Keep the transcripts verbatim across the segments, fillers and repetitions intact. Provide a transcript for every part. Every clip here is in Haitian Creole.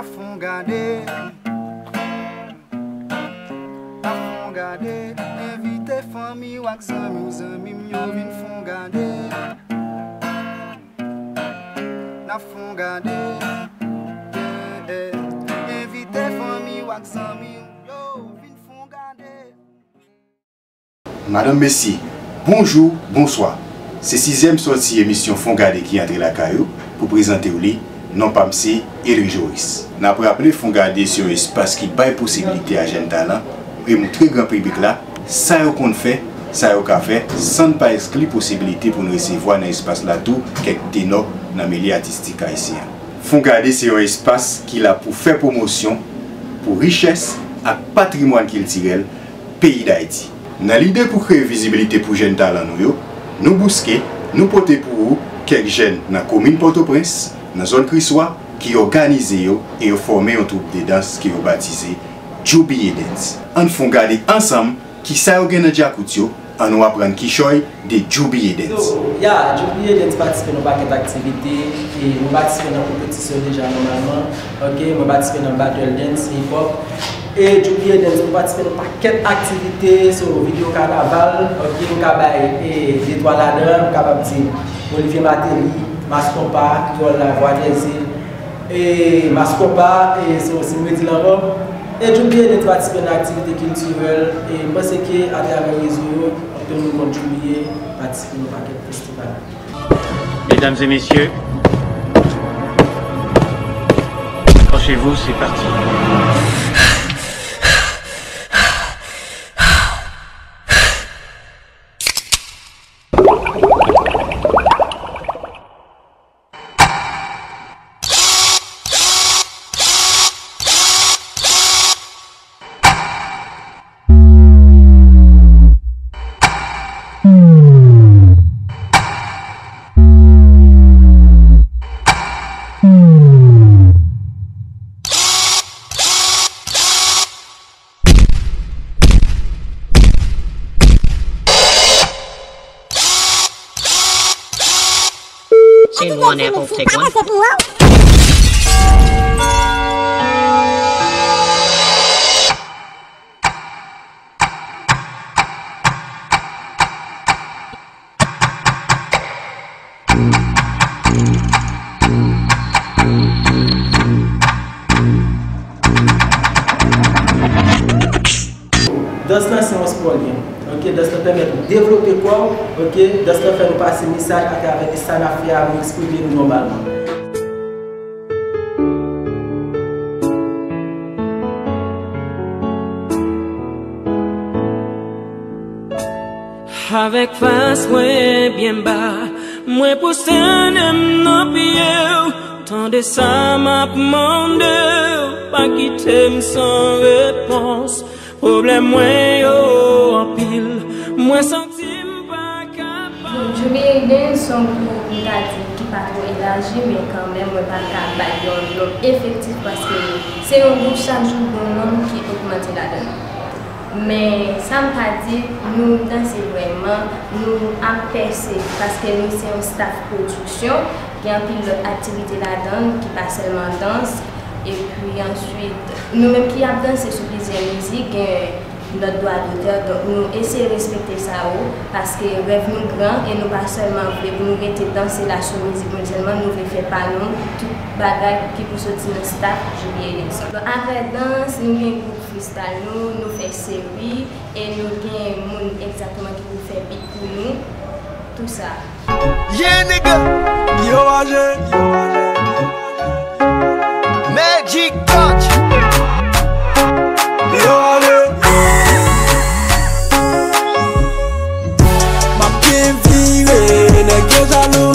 Fon gade, fon gade, envite fanmi w ak zanmi w, zanmi m yo vin fon gade. N ap fon gade, yeah, yeah. Envite fanmi w ak zanmi w yo vin fon gade. Madanm, mesye, bonjou, bonswa. Se sizyèm sòti emisyon Fon Gade ki antre lakay ou pou prezante w li. Non pa m se Edric Joris. N ap raple, Fon Gade se yon espas ki bay posiblite a jèn talan pou yo moutre gran piblik la sa yo konn fè, sa yo ka fè, san n pa ekskli posiblite pou n resevwa nan espas la tou kèk tenò nan milye atistik ayisyen an. Fon Gade se yon espas ki la pou fè pwomosyon pou richès ak patrimwàn kiltirèl peyi Dayiti. Nan lide pou kreye vizibilite pou jèn talan nou yo, nou bouske, nou pote pou ou kèk jèn nan komin Pòtoprens, nan zòn Kriswa, ki òganize yo e yo fòme yon twoup de dans ke yo batize Djoubiye Dance. Ann fon gade ansanm kisa yo gen nan djakout yo, ann nou aprann kichòy de Djoubiye Dance. So, yeah, Djoubiye Dance patisipe nan pakèt aktivite, e mwen patisipe nan konpetisyon deja nòmalman, ok, mwen patisipe nan battle dance, hip hop, e Djoubiye Dance mwen patisipe nan pakèt aktivite, so, videyo kanaval, ok, m ka bay, e, de twa ladan, m kapab di Olivier Martelly, Mass Konpa, Kreyòl Lavwadèzil, e Mass Konpa, e se osi m redi l ankò. E Djoubiye Dance patisipe nan aktivite kiltirèl, e m panse ke atravè rezo yo, anpil moun konn Djoubiye, patisipe nan pakèt festival. Mesdames et messieurs, accrochez-vous, c'est parti. Send one apple, take one. Dans lan se yon spò li ye. Ok, dans lan pèmèt ou devlope kò w. Ok, dans lan fè nou pase mesaj atravè sa n ap fè a, nou eksprime nou nòmalman. Avèk fas mwen byen ba, mwen pwostennen m nan pye w. Tande sa m ap mande w, pa kite m san repons. Pwoblèm mwen yo anpil, mwen santi m pa kapab. Bon, Djoubiye Dance se yon gwoup, m ta di, ki pa twò elaji, men kanmenm, mwen pa ka bay yon non efektif, paske se yon gwoup chak jou gon nonm ki ogmante ladan l. Men sa m ka di, nou danse vrèman, nou ap pèse, paske nou se yon staff pwodiksyon, gen anpil lòt aktivite ladan l ki pa sèlman dans. Epi answit, nou menm ki ap danse sou plizyè mizik, gen lòt dwa dotè, donk nou eseye respekte sa yo, paske rèv nou gran e nou pa sèlman vle pou nou rete danse la sou mizik nou sèlman, nou vle fè pa nou, tout bagay ki pou soti nan staff Djoubiye Dance. Bon, apre dans, nou gen gwoup freestyle nou, nou fè seri, e nou gen moun egzakteman ki pou fè beat pou nou, tou sa. Yeah, nigga, yo ale. Magic Touch. Yo ale. M ap byen vire, nèg yo jalou.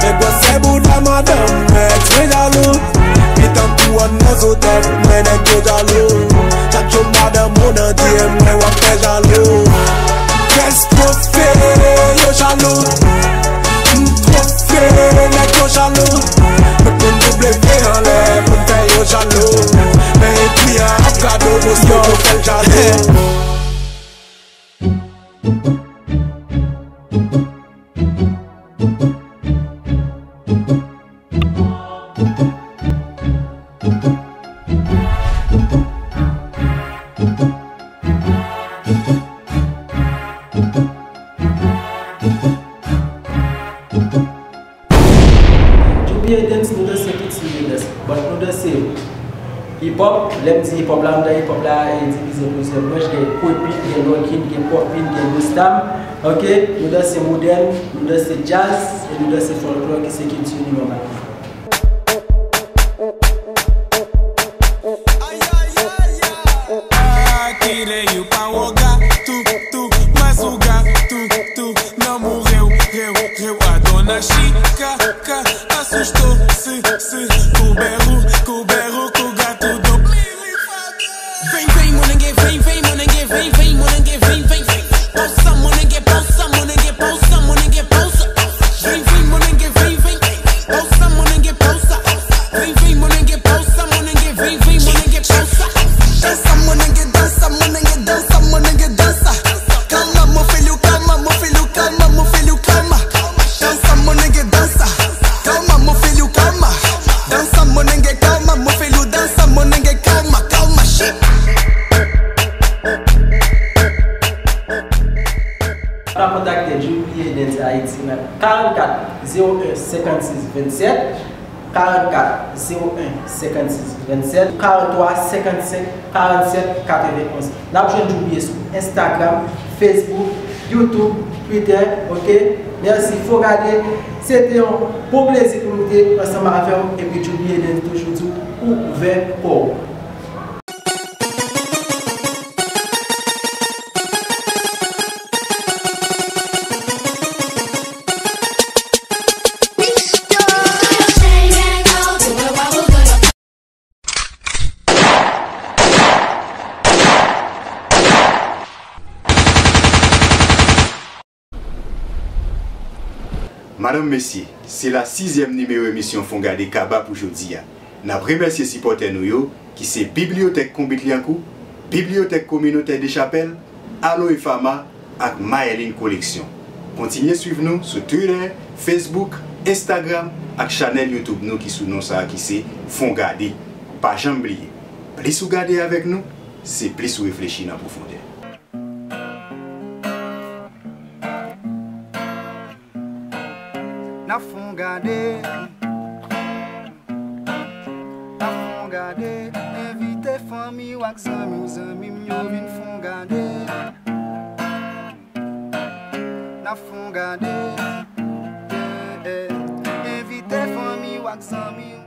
Nèg yo sè bouda madanm, nèg yo jalou. Li tankou annè sou tèt mwen, nèg yo jalou. Chak jou madanm ou nan D M mwen, w ap fè jalou. Kès pwofè yo jalou. M pwofè nèg yo jalou. Tout moun W anlè pou m fè yo jalou. Men kliyan ap gade w, yo fè l jalou. Hip hop, lè m di hip hop la, m nan hip hop la e divize plizyè branch, gen kwepin, gen lòkin, gen pòpin, gen nustam. Ok, nou danse modèn, nou danse djaz, e nou danse fòlklò ki se kilti nou nòmal. Akire yu pa woga, tu, tu, mazuga, tu, tu, namu reu, reu, reu, adona shika, ka, asusto, si, si, kuberu, kuberu, kugatu, do. Vem, vem, monenge, vem, vem, monenge, vem, vem, monenge, vem, vem, vem. Pausa, monenge, pausa, monenge, pausa, monenge, pausa. Vem, vem, monenge, vem, vem. Pausa, monenge, pausa. Vem, vem, monenge, pausa, monenge, vem, vem, monenge, pausa. Dança, monenge, dança, monenge, dança, monenge, dança. Calma, meu filho, calma, meu filho, calma, meu filho, calma. Dança, monenge, dança. Calma, meu filho, calma. Dança, monenge, calma, meu filho, dança, monenge, calma, calma, shit. Ka kontakte Jubilee Dance Haïti nan karannkat zewo en senkannsis vennsèt, karannkat zewo en senkannsis vennsèt, karanntwa senkannsenk karannsèt katrevenonz. N ap jwenn Jubilee sou Instagram, Facebook, YouTube, Twitter, ok? Mèsi, Fongade. Se te yon bon plezi pou nou te ansanm avè w, epi Jubilee Dance toujou di w ouvè kò w. Madanm, mesye, se la sizyèm nimewo emisyon Fongade Kaba pou jodi a. N ap remèsye sipòtè nou yo, ki se Bibliyotèk Konbit Lyankou, Bibliyotèk Kominotè Dechapèl, Aloe Pharma ak Maelin Koleksyon. Kontinye swiv nou sou Twitter, Facebook, Instagram ak chanèl YouTube nou ki sou non sa a ki se Fongade. Pa janm bliye, plis ou gade avèk nou, se plis ou reflechi nan pwofondè. N ap fè yon gade. N ap fè yon gade. Envite fanmi w ak zanmi w, zanmi m yo vin fè yon gade. N ap fè yon gade. Yeah, yeah. Envite fanmi w ak zanmi w.